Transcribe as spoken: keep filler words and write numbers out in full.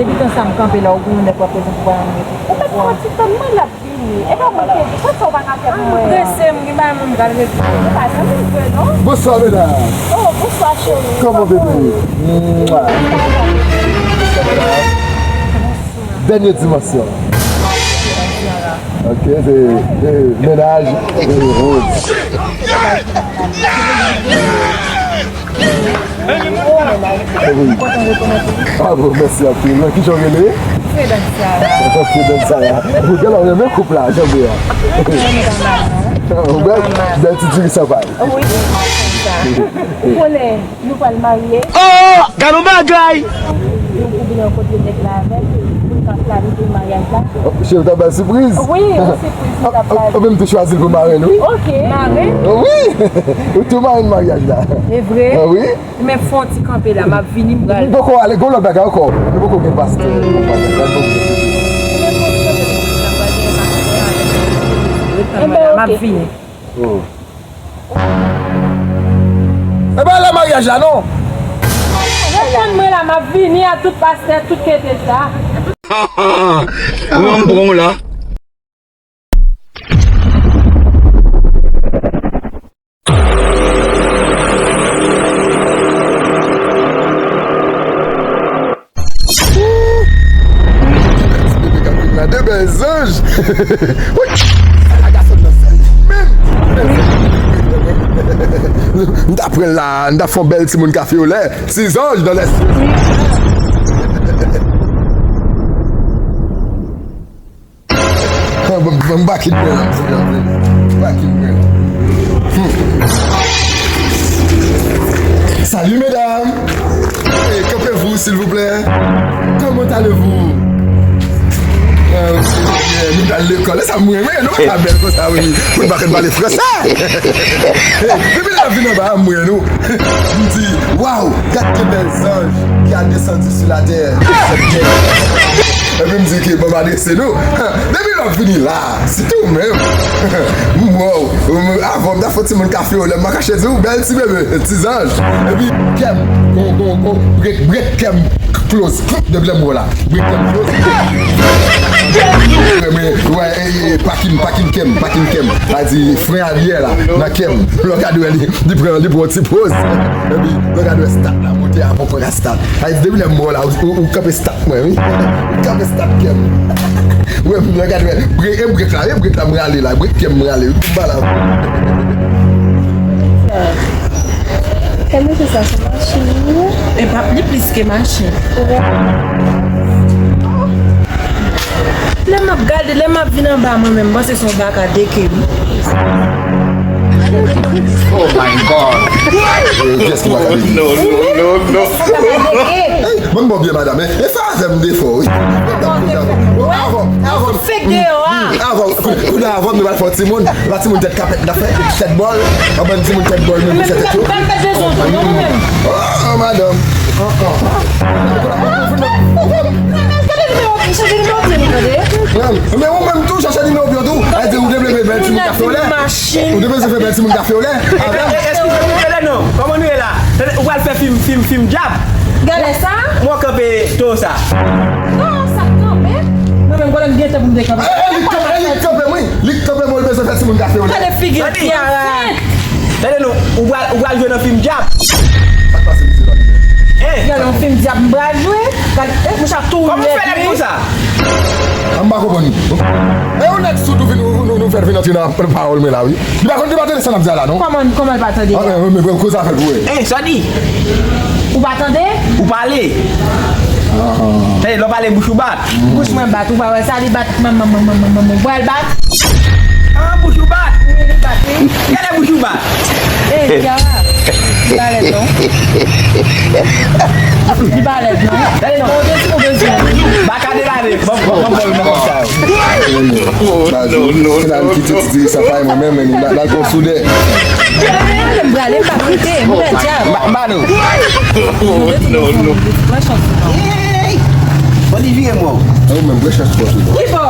Epi tan sa m kanpe la, ou gen yon nèg w ap prezante pou mwen. Ou mèt pran ti tan, mwen l ap vini. E pa mwen ki di, kot sa w pa ka fè pou mwen an? Prese m, gen bagay mwen m pral regle. Ou pa janm rive non. Bonswa medam. Oh, bonswa cheri. Kòman bebe? Mwah. Dènye dimansyon. Ok, se, se mennaj, se Rose. Wi. Ah bon, mèsi anpil. Kijan w rele? Fredan Sara. Fredan Sara. Ou genlè w renmen koup la, jan w ye a. Ou bèl, bèl ti diri sanpay. Wi, sa. Ou konnen nou pral marye. Oh, gad yon bagay! Nou pou vin rankontre nèg la avè l, pou n ka planifye maryaj la. Oh, cheri, ta bay sipriz. Wi, yon sipriz li t ap bay. Ou menm tou chwazi l pou marenn, wi. Ok. Marenn? Wi. Ou tou marenn maryaj la. E vre? Ah, wi. Men fè yon ti kanpe la, m ap vini, m pral. Nou poko ale, gon lòt bagay ankò. Nou poko gen pastè, nou poko gen pastè. Ret tann mwen la, m ap vini. Oh. E pa lè maryaj la, non. Ret tann mwen la, m ap vini a tout pastè, tout kete sa. Ou an pran w la. Ti bebe k ap vin la, de bèl zanj. Wi. Ala gason nan zanj menm. M ta pran l la, m ta fè yon bèl timoun kafe olè. Ti zanj dans les cieux. Ban m, ban m bakit mwen la, mezanmi, anpil. Bakit mwen. Hmm. Salut mesdames. Hey, que faites-vous, s'il vous plaît? Comment allez-vous? Ah, nou pral lekòl. E sa mwen renmen, nou pa ka bèl konsa, wi. Pou n pa konn pale fransè. Hey, depi lè n ap vin anba a, mwen, nou. M di, waw, gad ki bèl zanj qui a descendu sur la terre. Epi m di ke ban m adrese nou. Depi lè w ap vini la, sitou menm. M wè w, avan m ta fè timoun kafe olè, m pa kache di w, bèl ti bebe, ti zanj. Epi kè m, gon, gon, gon, brek, brek kè m close. Depi lè m wè w la, brek kè m close. Mwen, mwen, wè, e, e, pakin, pakin kè m, pakin kè m. A di, fren aryè la, nan kè m. Lè w gade wè li, li pran, li pran yon ti poz. Epi, lè w gade wè stat la monte a, poko ka stat. A di, depi lè m wè w la, ou, ou, ou kanpe stat mwen, wi. Kanpe stat kè m. Wè, m gade, wè. Brek, e brek la, e brek la m rale la, brek kè m rale, wi, m pa la. Kèm se sa, se machin wi. E pa, li plis ke machin. Ou wè? Lè m ap gade, lè m ap vin anba mwen menm, m panse se yon baka de ke wi. Oh my God. Kiyès ki baka de ke? No, no, no, no. Hey, ban m ba w byen, madanm, e, e fè avè m defo, wi. Avan, avan. Fèk deyò a. Avan, kou, kou la avan, nou pral fè yon timoun. Yon timoun tèt kapèt, n ap fè tèt bòl. Yon bann timoun tèt bòl, nou fè tèt yo. Oh, madanm. Men ou menm tou, chache nimewo pye w tou. Ou te bezwen fè bèl timoun kafe olè. Ou te bezwen fè bèl timoun kafe olè. Eskize m, non. Kòman nou ye la? Ou pral fè fim, fim, fim dyab? Gade sa. Mwen kanpe towo sa. Non, sa kanpe. Mwen menm, konnen m gen tan pou m te kanpe. Eh, eh, li kanpe, eh, li kanpe, wi. Li kanpe, mwen bezwen fè timoun kafe olè. Gade figi Kiara. Tande non, ou pral, ou pral jwe nan fim dyab. Sa k pase, mesye, la? Eh. Gade yon fim dyab, m pral jwe. Gade, eh, mouch ap tou rèd, wi. Kòman w fè nèg konsa? M pa konprann. E yon nèg soud ou vin, ou, nou, nou fè l vin antre nan pawòl mwen la, wi. Li pa konn, li pa tande sa n ap di a la, non? Kòman, kòman l pa tande? Ah, men, men, men, kosa fè l pou wè. Eh, sa di? Ou pa tande? Ou pale. Ah. Tande, lè w pale, bouch ou bat. Bouch mwen bat, ou pa wè sa li bat, manman, manman, manman, manman, ou pral bat. Ah, bouch ou bat. Wi, li bat, wi. Gade bouch ou bat. Eh, Kiara, li pa lèd non. Li pa lèd non. Gade non. Ou bezwen, ou bezwen. Baka de lane. Bon, bon, bon, bon, bon, bon, sa. Oh, no, no, no, no. Kite ti diri sa pa mwen menm, men n al gon soudè. M prale, m pa prete, m pè dyab. M ba nou. Oh, no, no. Pran chans ou non. Hey! Bon, li vire mò. Ou menm, pran chans ou non. Li fò.